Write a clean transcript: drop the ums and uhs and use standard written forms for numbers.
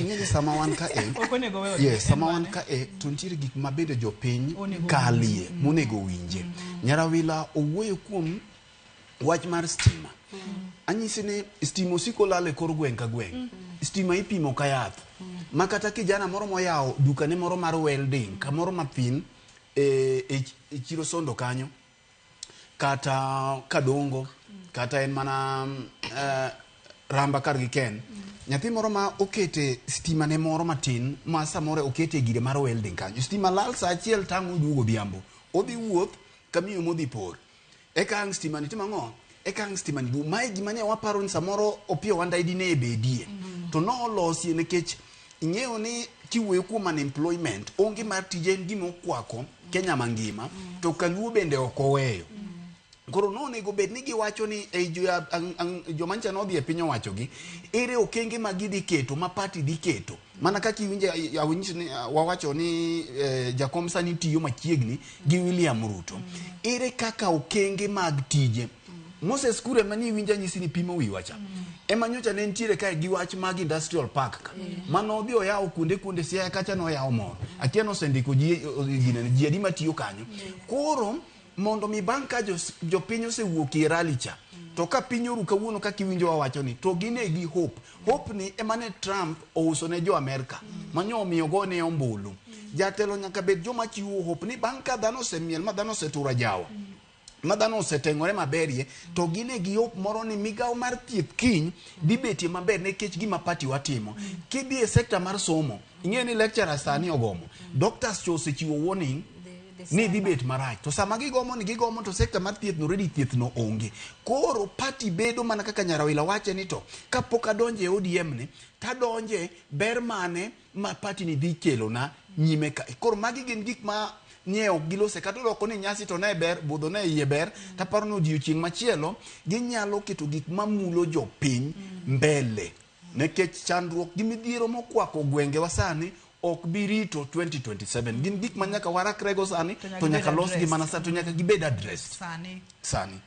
Ing'e ni sama wan ka e Ok onego we yes, sama en wan mane? ka e to nitiere gik ma bende jopiny Onego kalie monego winje. Nyarawila owuoyo kuom wach mar stima. Anyisi ni stima osiko lal e kor gweng' ka gweng'. Stima ipimo ka yath. Ma kata kijana moro moyawo dukane moro mar welding kamoro mathin e, e, e chiro Sondo kanyo kata Kadongo kata en mana Ramba kar gi Ken nyathi moro ma okete stima ne moro matin ma samoro okete gire mar welding kanyo stima lal saa achiel tang' oduogo odhiambo odhi wuoth kamiyo modhi por eka ang' stima ni timo ang'o eka ang' stima ni duogo mae gima ne waparo ni samoro Opiyo Wandayi dine bedie to nolosie nikech ing'eyo ni kiwuoyo kuom unemployment onge mar tije en gima okwako Kenya mangima to kaluo bende ok oweyo koro nonego bed ni giwacho ni ei jo, ang, ang, joma ncha nodhi e piny owacho gi ere okenge ma gidhi keto ma party dhi keto mana kaka iwinjo awinj ni wawacho ni eh, jakom sani tiyo machiegni gi William Ruto ere kaka okenge mag tije Moses Kuria mane iwinjo anyisi ni pimo wiwa cha ema nyocha ne nitiere kae gi wach mag industrial park ka mane odhi oyawo kuonde kuonde Siaya kacha noyawo moro akia nosendiko ji ginene ji adi matiyo kanyo koro mondo mi bang' ka jopiny osewuok e rally cha to ka piny oru kawuono kaka iwinjo wawacho ni to gine gi hope hope ni ema ne Trump ouso ne jo Amerka manyo omiyo gone ombulu jatelo nyaka bed joma chiwo hope ni bang' ka dhano osemiel ma dhano oseturo ajawa ma dhano oseteng'ore maberie to gine gi hope moro ni migawo mar thieth kiny dhi betie maber nikech gima party watimo kidhi e sekta mar somo ing'eyo ni lecturers sani ogomo doctors cho osechiwo warning ni dhi bet marach to sama gigomo ni gigomo to sekta mar thieth no already thieth no onge koro party bedo mana kaka Nyarawila wache ni to kapok adonje e ODM ni tadonje ber mane ma party ni dhi kelona nyime ka koro magi gin gik ma nie ok gilose kata odoko ni nyasi to ne ber budho ne iye ber taparo ni odiochieng' machielo ginyalo keto gik mamulo jopiny mbele nikech chandruok gi midhiero mokwako gwengewa sani ok bi rito 2027 gin gik ma nyaka warakrego sani To nyaka to nyaka gibed losgi mana addressed. sani to nyaka gibed addressed sani sani.